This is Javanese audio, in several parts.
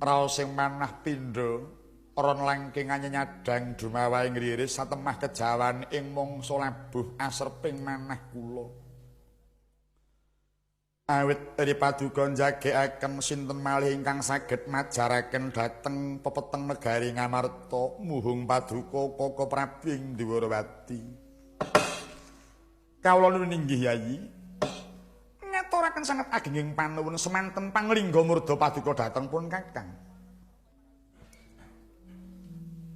Raos sing manah pindha ron langking nyadang dumawahe ngriris satemah kejawan ing mangsa labuh aserping manah kula. Awit ri paduka njagekaken sinten malih ingkang saged majaraken dhateng pepeteng negari Ngamarta muhung paduka Koko Prabu ing Dwarawati. Kawula nuwun inggih Yayi. Ngaturaken sanget agenging panuwun semanten panglingga murda paduka dhateng pun Kakang.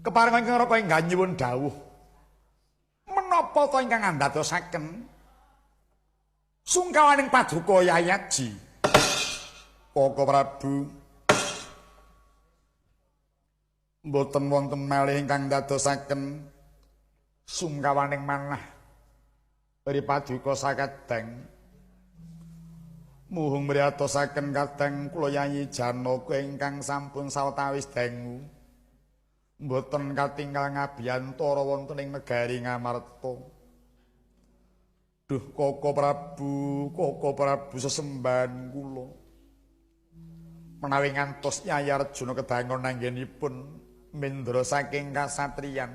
Keparengan ingkang raka enggah nyuwun dawuh. Menapa ta ingkang andadosaken sungkawaning paduka Yayaji? Koko Prabu, mboten wonten malih ingkang ndadosaken sungkawaning manah ri paduka sakadang. Muhung mriyatosaken kadang kula Yayi Janaka ingkang sampun sawetawis dangu mboten katingal ngabiyantara wonten ing negari Ngamarta. Duh Koko Prabu, Koko Prabu sesembahan kula. Menawi ngantos Yayi Arjuna kedangon anggenipun mendra saking kasatriyan,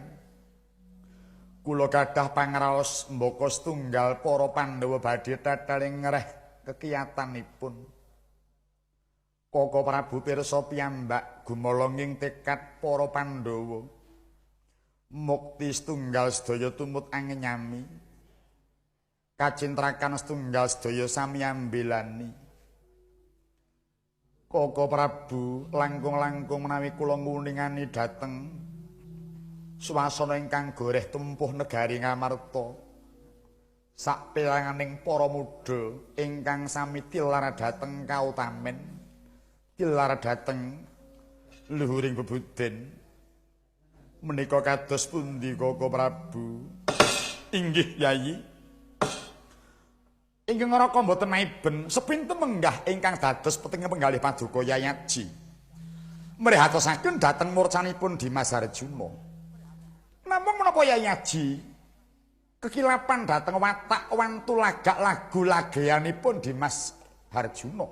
kula gadah pangraos mbaka setunggal para Pandhawa badhe teteling ngreh kekiyatanipun. Koko Prabu pirsa piyambak gumolonging tekad para Pandhawa. Mukti setunggal sedaya tumut angenyami. Kacintrakan setunggal sedaya sami ambelani. Koko Prabu langkung-langkung menawi kula nguningani dhateng swasana ingkang goreh tumpuh negari Ngamarta. Saperanganing para muda ingkang sami tilar dhateng kautamen, tilar dhateng luhuring bebuden. Menika kados pundi Koko Prabu? Inggih Yayi. Ingkang raka mboten maiben sepinten menggah ingkang dados petinge penggalih paduka Yayaji. Mrihatosaken dhateng murcanipun Dimas Arjuna. Namung menapa Yayaji kekilapan dhateng watak wantu lagak lagu lageanipun Dimas Harjuna.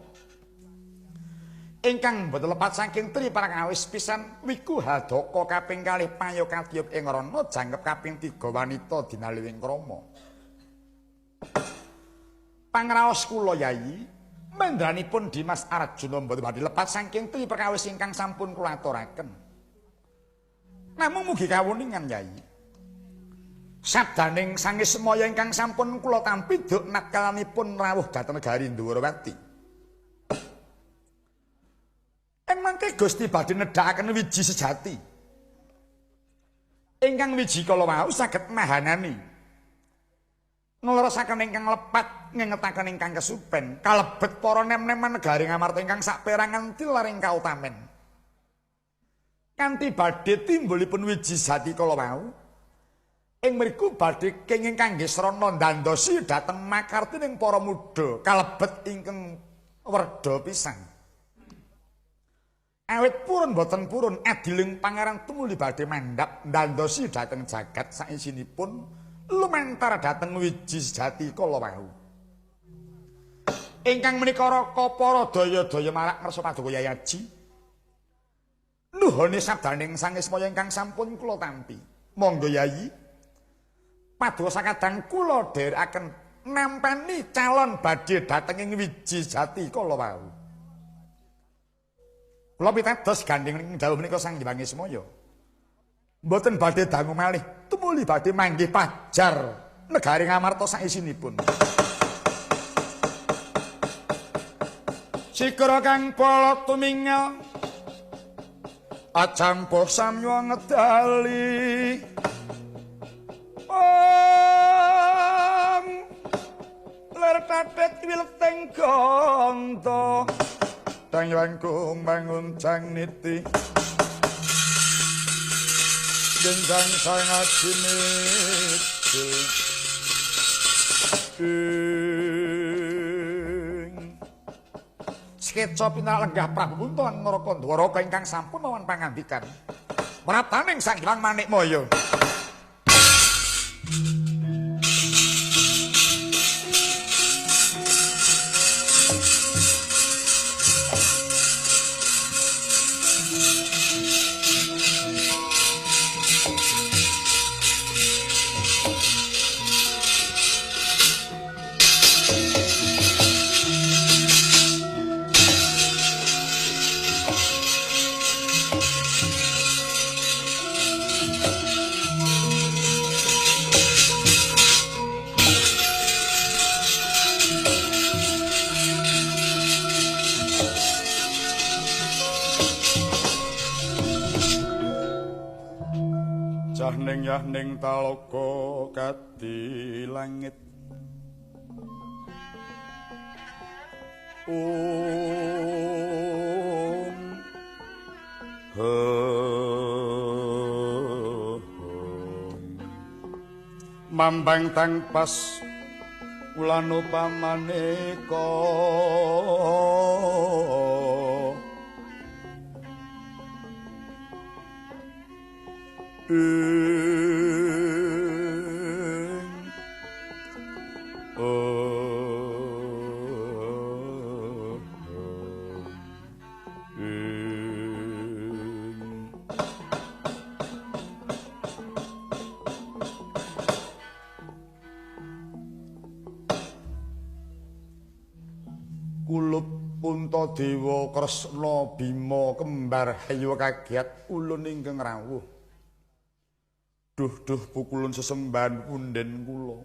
Ingkang mboten lepat saking tri parakawis pisan wiku hadaka kaping kalih payo katiyup ing rana jangkep kaping 3 wanita dinaliwing krama. Pangraos kula Yayi, mendranipun Dimas Arjuna mboten badhe lepat saking tri perkawis ingkang sampun kula aturaken. Namung mugi kawuningan Yayi, sabdaning Sang Ismaya ingkang sampun kula tampi duk natkalanipun rawuh dhateng negari Ndwarawati. Ing mangke Gusti badhe nedhakaken wiji sejati. Ingkang wiji kala wau saged mahanani ngleresaken ingkang lepat ngengetaken ingkang kesupen kalebet para nem-neman negari Ngamarta ingkang saperangan tilaring kautamen. Kanthi badhe timbulipun wiji sejati kala wau, ing mriku badhe kenging kangge srana ndandosi dhateng makartining para muda kalebet ingkang werda pisan. Awit purun boten purun adiling pangeran tumuli badhe mandhap ndandosi dhateng jagat saisinipun lumantar dhateng wiji sejati kala wau. Ingkang menika raka para daya-daya marak ngersa paduka Yayaji. Nuhone sabdaning Sang Ismaya ingkang sampun kula tampi. Monggo Yayi, paduka sakadang kula dherekaken nampani calon badhe dhateng ing wiji sejati kala wau. Kula pitados gandheng ing dawuh menika Sang Hyang Ismaya. Mboten badhe dangu malih, tumuli badhe manggih pajar negari Ngamarta saisinipun. Sikra kang pala tumingal acampuh samya ngedali. Om ler tatet wileteng ganta dang langkung manguncang niti gendang sang ajimidul ing skeca pinarak lenggah Prabu Punta lan Naraka Dwaraka ingkang sampun mawan pangandikan praptaning Sang Hyang Manikmaya. Yahning yahning talaga kadi langit. Om Mambang tangpas ulano pamaneka. Kulup Puntadewa Kresna Bima kembar hayo kagiat ulun ingkang rawuh. Duh duh pukulun sesembahan punden kula.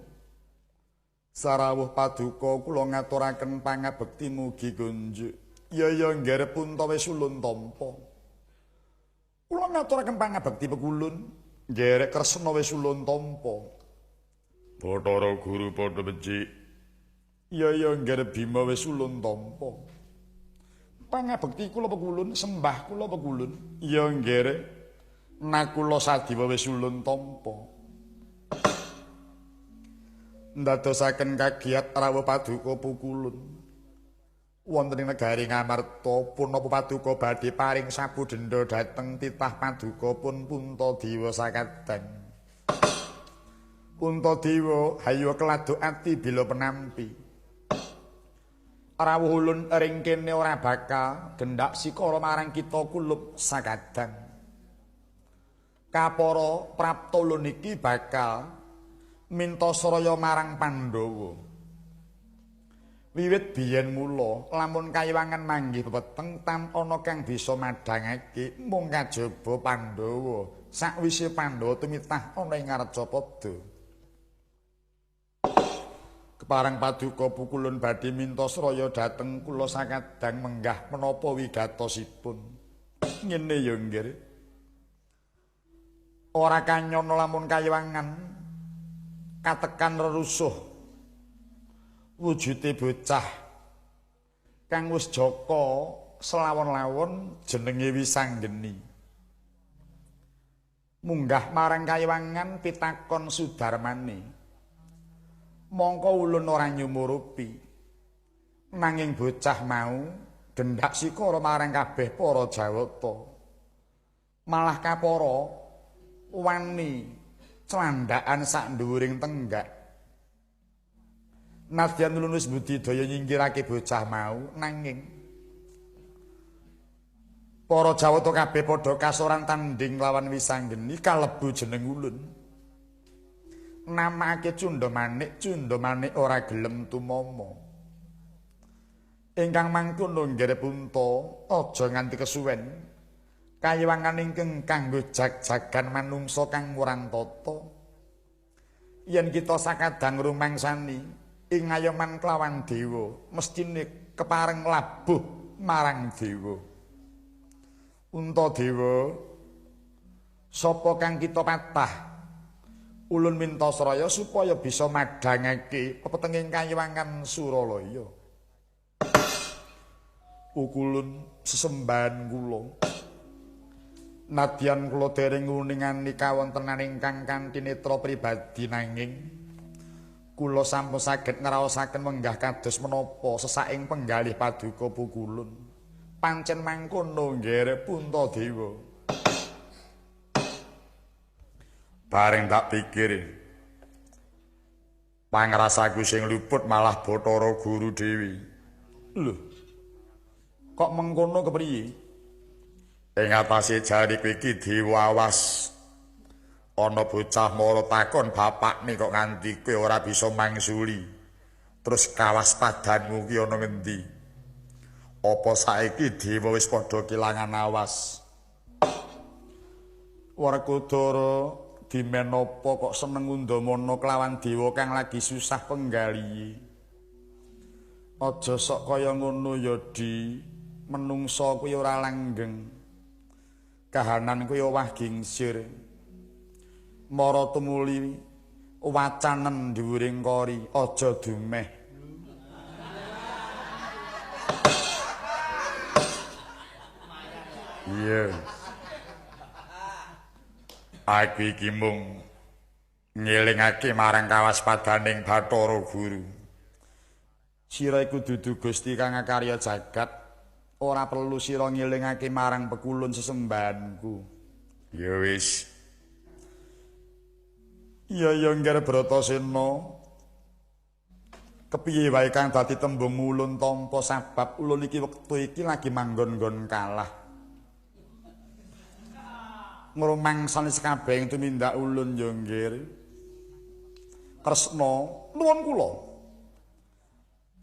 Sarawuh paduka kula ngaturaken pangabekti mugi kunjuk. Ya ya nggih Punta wis ulun tampa. Kula ngaturaken pangabekti pekulun, nggih Kresna wis ulun tampa. Bathara Guru padha becik. Ya ya nggih Bima wis ulun tampa. Pangabekti kula pekulun, sembah kula pekulun. Ya nggih Nakula Sadiwa wis ulun tampa. Ndadosaken kagiat rawuh paduka pukulun. Wonten ing negari Ngamarta punapa paduka badhe paring sapu denda dhateng titah paduka pun Puntadewa sakadang. Puntadewa hayo keladuk ati bila penampi. Rawuh ulun ring kene ora bakal gendak sikara marang kita kulup sakadang. Kapara prapta ulun iki bakal minta saraya marang Pandhawa. Wiwit biyen mula lamun kayiwangan manggih pepeteng tan ana kang bisa madhangake mung kajaba Pandhawa. Sakwise Pandhawa tumitah ana ing Ngarcapada. Kepareng paduka pukulun badhe minta sraya dhateng kula sakadang menggah menapa wigatosipun. Ngene ya nggih. Ora kanyana lamun kayiwangan katekan rerusuh wujude bocah kang wis jaka selawon-lawon jenenge Wisanggeni. Munggah marang kayiwangan pitakon Sudarmane. Mongko ulun ora nyumurupi. Nanging bocah mau dhendak sikara marang kabeh para Jawata. Malah kapara wani clandhakan sak dhuwuring tenggak. Nadyan ulun wis budidaya nyingkirake bocah mau, nanging para Jawata kabeh padha kasoran tandhing lawan Wisanggeni kalebu jeneng ulun. Namakake Cundha Manik, Cundha Manik ora gelem tumama. Ingkang mangkono nggih Punta, aja nganti kesuwen. Kayiwangan ingkang kanggo jag-jagan manungsa kang murang tata. Yen kita sakadang rumangsani ing ngayoman kelawan dewa, mestine kepareng labuh marang dewa. Untadewa, sapa kang kita patah? Ulun minta sraya supaya bisa madhangake pepetenging kayiwangan Suralaya. Ukulun sesembahan kula. Nadyan kula dereng nguningani kawontenan ingkang kanthi netra pribadi nanging kula sampun saged ngraosaken menggah kados menapa sesaking penggalih paduka pukulun. Pancen mangkono nggih Puntadewa. Bareng tak pikir pangrasaku sing luput malah Bathara Guru dhewe. Lho, kok mengkono kepriye? Ing atase jari kowe iki dewa awas. Ana bocah mara takon bapakne kok nganti kowe ora bisa mangsuli. Terus kawas padanmu ki ana ngendi? Apa saiki dewa wis padha kelangan awas? Werkudara dimenapa kok seneng ngundhamana kelawan dewa kang lagi susah penggalihe. Aja sok kaya ngono ya, Di. Menungsa kuwi ora langgeng. Kahanan kuwi owah gingsir. Mara tumuli wacanen dhuwuring kori aja dumeh. Iya. Aku iki mung ngelingake marang kawaspadaning Bathara Guru. Sira iku dudu Gusti kang akarya jagat, ora perlu sira ngelingake marang pekulun sesembahanku. Ya wis. Iya ya Ngger Bratasena. Kepiye wae kang dadi tembung ulun tampa sabab ulun iki wektu iki lagi manggon-nggon kalah. Ngrumangsani sekabehing tumindak ulun ya nggih. Kresna nuwun kula.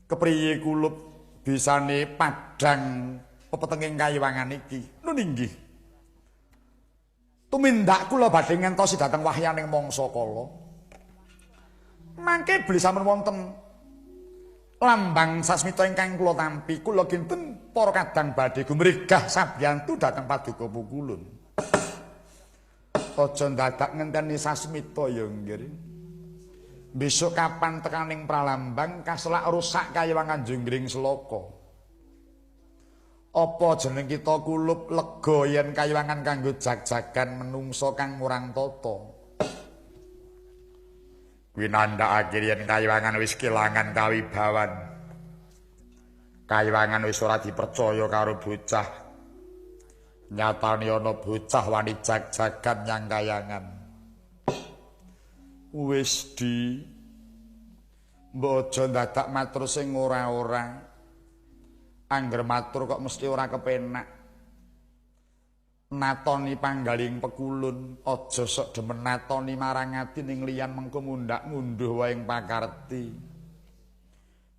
Kepriye kulup bisane padhang pepetenging kayiwangan iki? Nun inggih. Tumindak kula badhe ngentosi dhateng wahyaning mangsa kala. Mangke beli sampun wonten lambang sasmita ingkang kula tampi, kula kinten para kadang badhe gumregah sabiyantu dhateng paduka pukulun. Aja ndadak ngenteni sasmita ya nggih. Besok kapan tekaning pralambang kaselak rusak kayiwangan Jonggring Selaka. Apa jeneng kita kulup lega yen kayiwangan kanggo jag-jagan menungsa kang murang tata. Kuwi nandhakake yen kayiwangan wis kelangan kawibawan. Kayiwangan wis ora dipercaya karo bocah. Nyatane ana bocah wani jag-jagan nyang kayangan. Wis di mbok aja ndadak matur sing ora-ora. Angger matur kok mesti ora kepenak. Natoni panggaling pekulun, aja sok demen natoni marang ati ning liyan mengko mundhak ngunduh wae ing pakarti.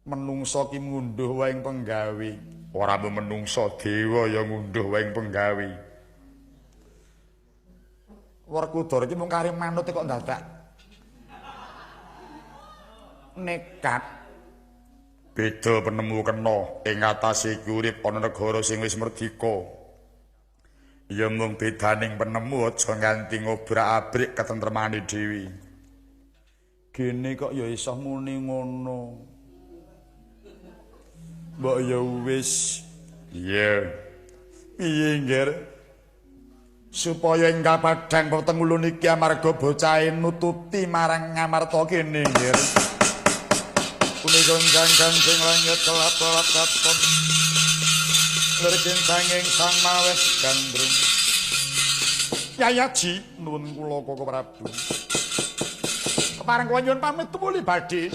Menungsa ki ngunduh wae ing penggawe. Ora mung menungsa, dewa ya ngunduh wae ing penggawe. Werkudara iki mung kari manut kok ndadak nekat. Beda penemu kena ing atase iki urip ana negara sing wis merdika. Ya mung bedaning penemu aja nganti ngobrak-abrik ketentremane dhewe. Gene kok ya iso muni ngono. Mbok ya wis. Iya. Piye Ngger? Supaya enggal padhang peteng ulun iki amarga bocahe nututi marang ngamarta kene Ngger. Punika gonjang-ganjing langit kelap-kelap katon. Lirkin sanging sang maweh gandrung. Yayaji nuwun kula Koko Prabu. Kepareng kula nyuwun pamit tumuli badhe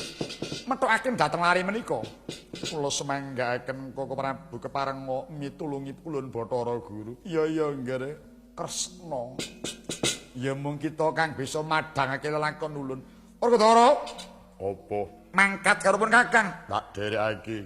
methukaken dhateng lare menika. Kula semanggaaken Koko Prabu kepareng mitulungi ulun Bathara Guru. Iya iya Ngger. Kresna. Ya mung kita kang bisa madhangake lelakon ulun. Werkudara. Apa? Mangkat karo pun Kakang. Tak dherekake.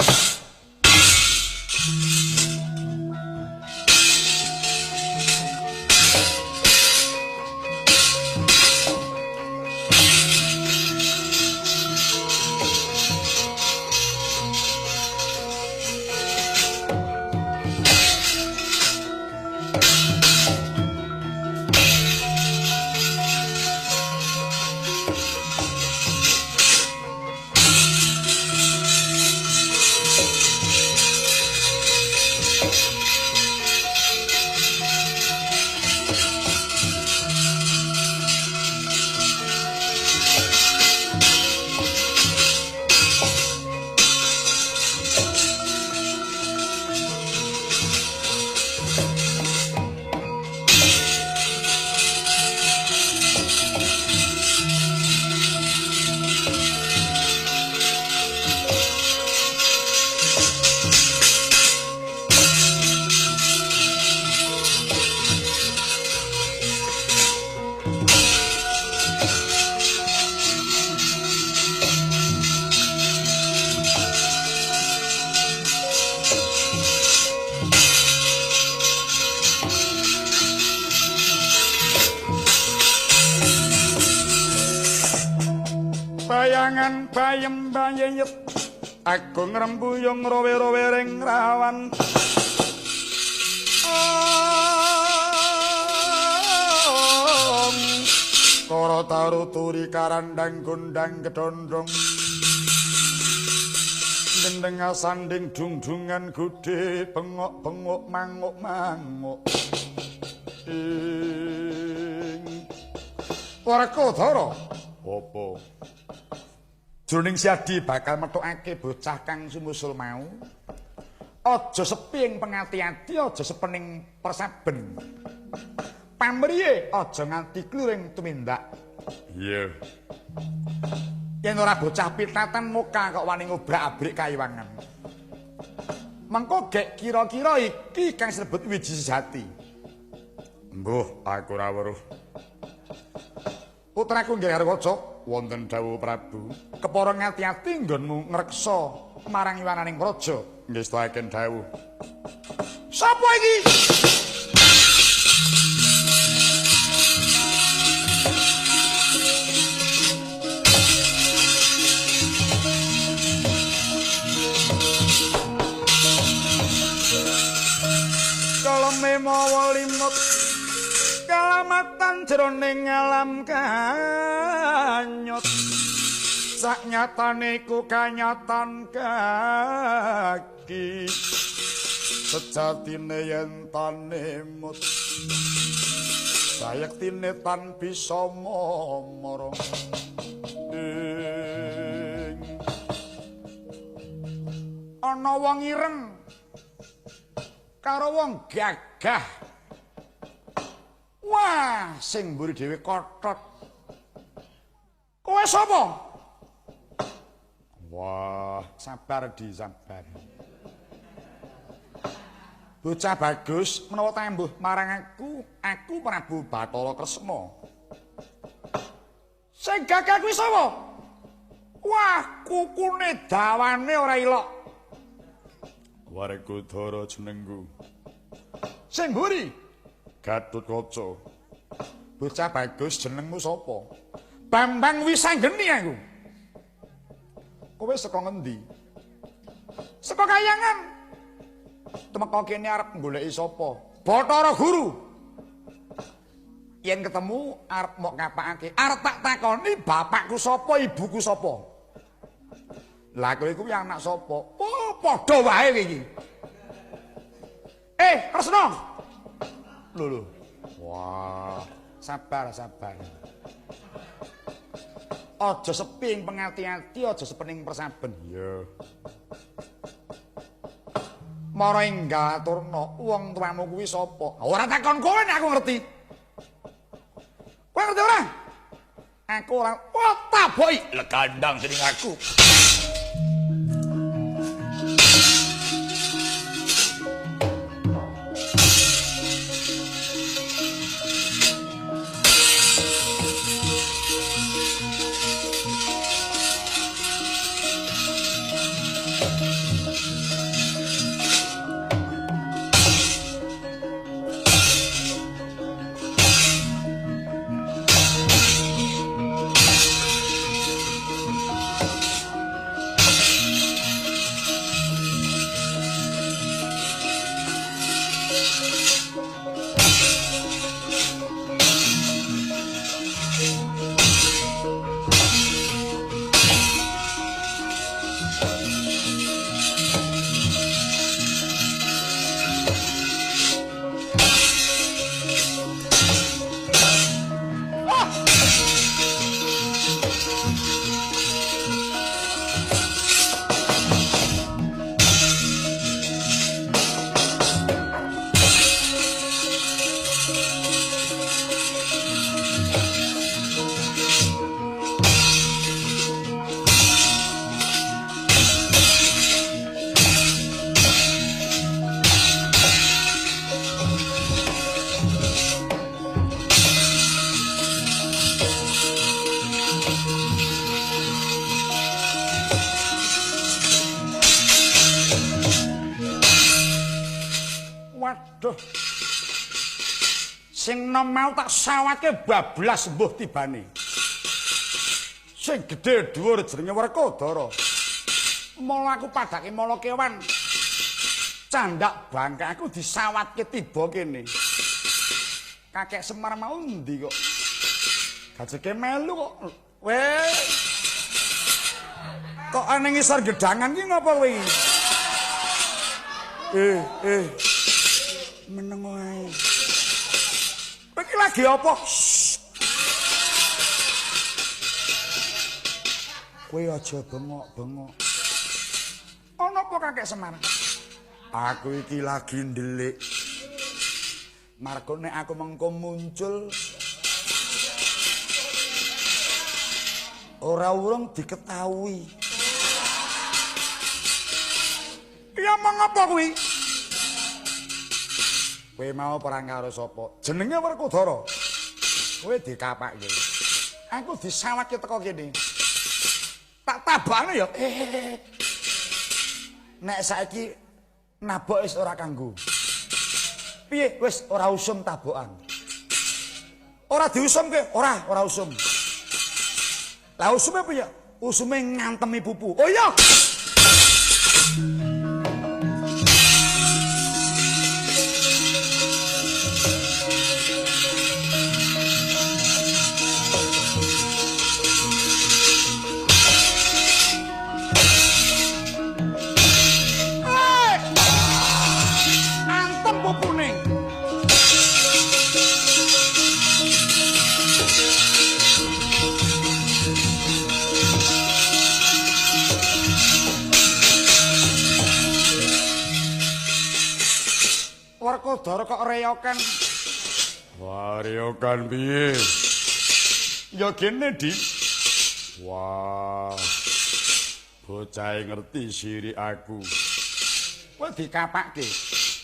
Bayangan bayem bayeyet agung rembuyung rowe-rowe ring rawan. Kara taru turi karandang gondang kedondong. Dendeng sanding dungdungan gudhe bengok-bengok manguk-manguk. Ing Werkudara apa? Jroning Siadi bakal methukake bocah kang sumusul mau. Aja sepi ing pengati-ati, aja sepening persaben. Pamriye aja nganti kliring tumindak. Iya. Yen ora bocah pitatan muka kok wani ngobrak-abrik kaiwangan. Mengko gek kira-kira iki kang sinebut wiji sejati. Mbuh, aku ora weruh. Putraku nggih Harwaca, wonten dawuh Prabu, kepara ngati-ati nggonmu ngreksa marang iwananing praja. Ngestakaken dawuh. Sapa iki? Kaleme mawa limut kalamatan jroning alam kanyut. Saknyatane iku kanyatan kaki sejatine yen tanemut sayektine tan bisa momoro. Ing ana wong ireng karo wong gagah. Wah, sing mburi dhewe kothot. Kowe sapa? Wah, sabar di sabar. Bocah bagus menawa tambuh marang aku, aku Prabu Bathara Kresna. Sing gagah kuwi sapa? Wah, kukune dawane ora ilok. Werkudara jenengku. Sing mburi Gatotkaca. Bocah bagus jenengmu sapa? Bambang Wisanggeni aku. Kowe saka ngendi? Saka kayangan. Tumeka kene arep goleki sapa? Bathara Guru. Yen ketemu arep mok ngapakake? Arep tak takoni bapakku sapa, ibuku sapa? Lah kowe kuwi anak sapa? Oh, padha wae iki. Kresna. Lho lho. Wah, sabar sabar. Aja sepi ing pengati-ati, aja sepening persaben. Iya. Mara enggal aturna, wong tuamu kuwi sapa? Ora takon kowe nek aku ngerti. Kowe ngerti ora? Aku ora. Wah, taboki legandang jeneng aku. Waduh. Sing nom mau tak sawake bablas mbuh tibane. Sing gedhe dhuwur jenenge Werkudara. Mula aku padake mala kewan. Candak bangka aku disawatke tiba kene. Kakek Semar mau endi kok? Gajeke melu kok. Weh. Kok ana ngisor gedangan ki ngopo kowe iki? Meneng wae. Kowe iki lagi apa? Kowe aja bengok-bengok. Ana apa Kakek Semar? Aku iki lagi ndelik. Margo nek aku mengko muncul ora urung diketahui. Ya mengapa kuwi? Kowe mau perang karo sapa? Jenenge Werkudara. Kowe dikapake. Aku disawake teko kene. Tak tabakne ya. Nek saiki nabok wis ora kanggo. Piye wis ora usum tabokan. Ora diusumke, ora usum. Lah usume piye? Usume ngantemi pupu. Oh iya. Werkudara kok reyokan. Wah, reyokan piye? Ya gene, Dik. Wah. Bocah ngerti siri aku. Kowe dikapake.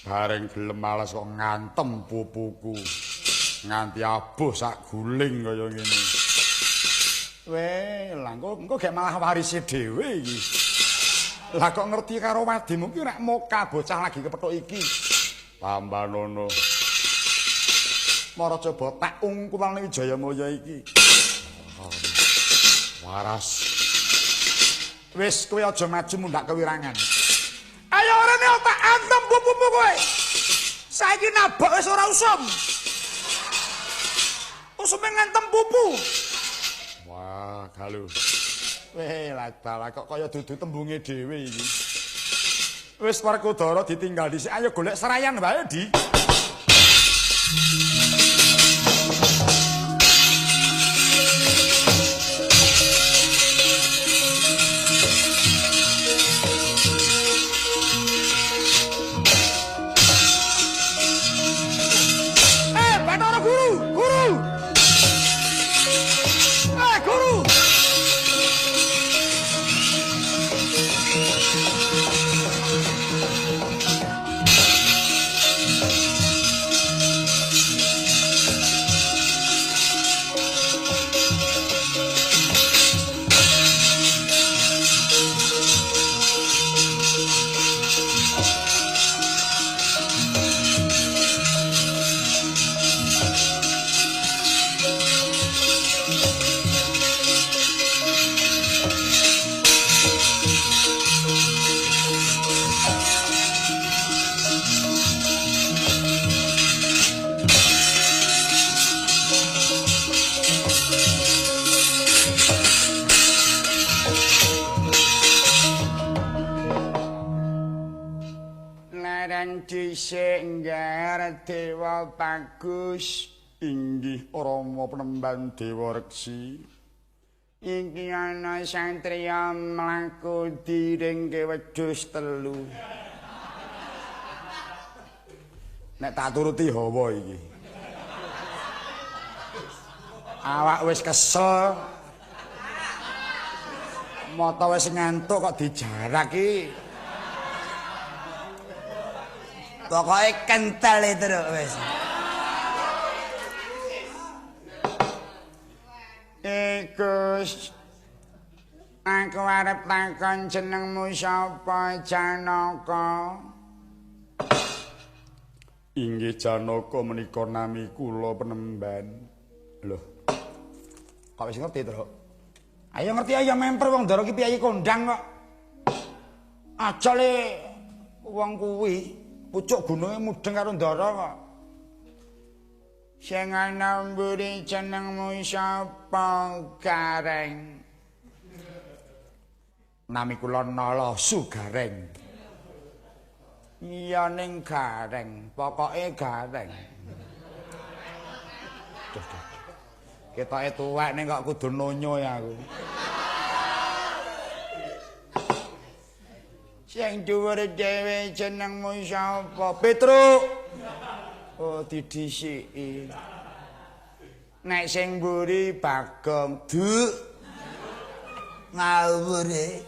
Bareng gelem males kok ngantem pupuku. Nganti abuh sak guling kaya ngene. Weh, lah engko gek malah warise dhewe iki. Lah kok ngerti karo wadimu ki nek moka bocah lagi kepethuk iki. Pambanono. Mara coba tak ungkulan Wijayamaya iki. Waras. Wis kowe aja maju mundhak kewirangan. Ayo rene tak antem pupumu kowe. Saiki nabok wis ora usum. Usume ngantem pupu. Wah, galuh. Weh, lah kok kaya dudu tembunge dhewe iki. Wis Werkudara ditinggal dhisik, ayo golek serayan wae, Di. Bathara Guru, Guru. Guru. Dhisik ngger Dewa Bagus inggih Rama penemban Dewa Reksi. Iki ana satriya mlaku diringke wedhus telu. Nek tak turuti hawa iki. Awak wis kesel. Mata wis ngantuk kok dijarak iki. Pokoke kental itu wis. Gus, aku arep takon jenengmu sapa Janaka? Inggih Janaka menika nami kula penemban. Lho. Kok wis ngerti, Truk? Ayo ngerti ayo memper wong ndara ki piyayi kondang kok. Aja le wong kuwi pucuk gununge mudeng karo ndara kok. Sing ana mburi jenengmu sapa, Gareng? Nami kula Nala Sugareng. Iya ning Gareng, pokoke Gareng. Ketoke tuwek ning kok kudu nonyo ya aku. Sing dhuwur dhewe jenengmu sapa? Petruk. Oh, didhisiki. Nek sing mburi Bagong, Duk. Ngawur e.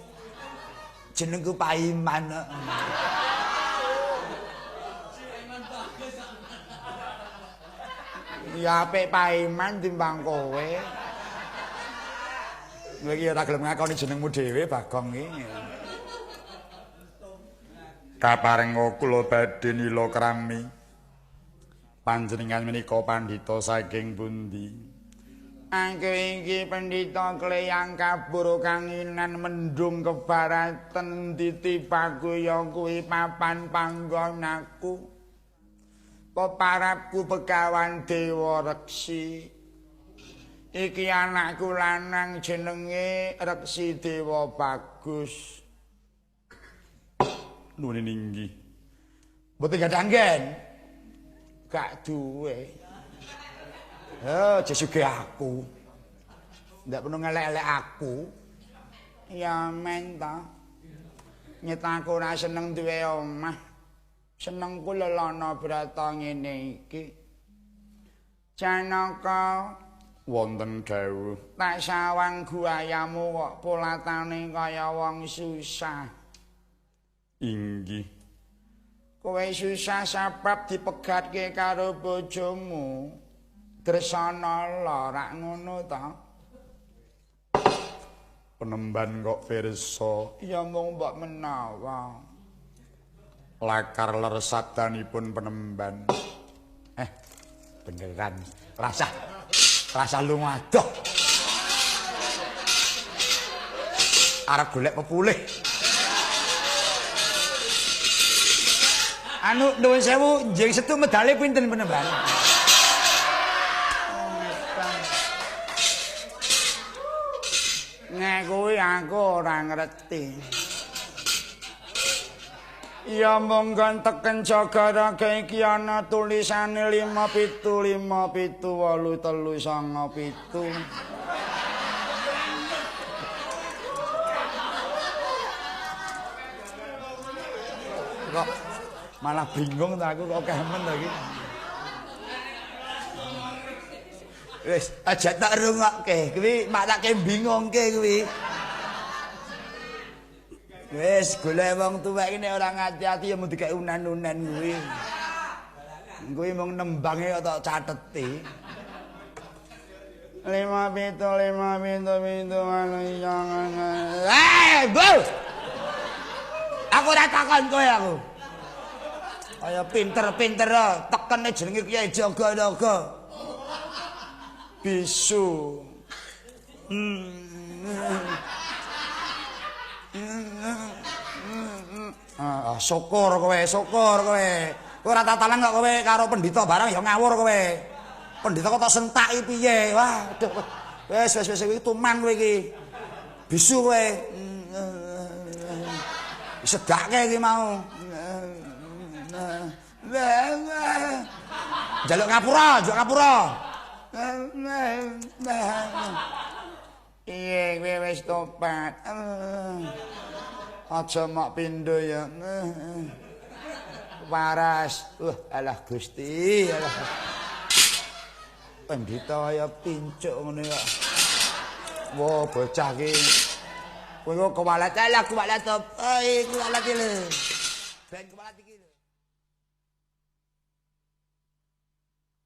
Jenengku Paiman. Ya apik Paiman timbang kowe. Kowe iki ora gelem ngakoni jenengmu dhewe Bagong iki. Kaparenga kula badhe nila krami. Panjenengan menika pandhita saking pundi? Aku iki pendhita kleyang kabur kanginan mendung kebaratan ditipaku ya kuwi papan panggonaku. Peparapku Begawan Dewa Reksi. Iki anakku lanang jenenge Reksi Dewa Bagus. Nuwun inggih. Mboten gadah anggen. Gak duwe. Eh, jesuge aku. Ndak perlu ngelek-elek aku. Ya men ta. Nyetaku ora seneng duwe omah. Senengku lelana brata ngene iki. Janaka wonten dawuh. Tak sawang guayamu kok polatane kaya wong susah. Inggih. Kowe susah sebab dipegatke karo bojomu. Dresana rak ngono ta? Penemban kok pirsa? Ya mung mbok menawa. Lakar leresadanipun penemban. Beneran. Rasa lunga adoh. Arep golek pepulih. Anu nuwun sewu, njing setu medale pinten penemban? Nek kuwi aku ora ngerti. Ya monggo teken Jagaraga iki ana tulisane 5 7 5 7 8 3 9 7. Kok malah bingung ta aku kok kemen ta iki. Wis aja tak rungokke, kuwi maklake bingungke kuwi. Wis golek wong tuwek iki nek ora ngati-ati ya mung dikek unan-unan kuwi. Kuwi mung nembange kok tak cateti. 5 7 5 7 7 8 9. Eh, Bu. Aku ora takon kowe aku. Kaya pinter-pinter tekene jenenge Kyai Jagaraga. Bisu. Syukur kowe, syukur kowe. Kowe ora tatalan kok kowe karo pendhita barang ya ngawur kowe. Pendhita kok tok sentaki piye? Wah, aduh. Wis wis wis iki tuman kowe iki. Bisu kowe. Sedake iki mau. Njaluk ngapura, njaluk ngapura. Piye kowe wis tobat? Aja mok pindho ya. Waras. Alah Gusti, alah. Pendhita kaya pincuk ngene kok. Wah, bocah iki. Kowe kok kewalat, alah kuwalat apa? Kuwalat iki lho. Ben kuwalat iki lho.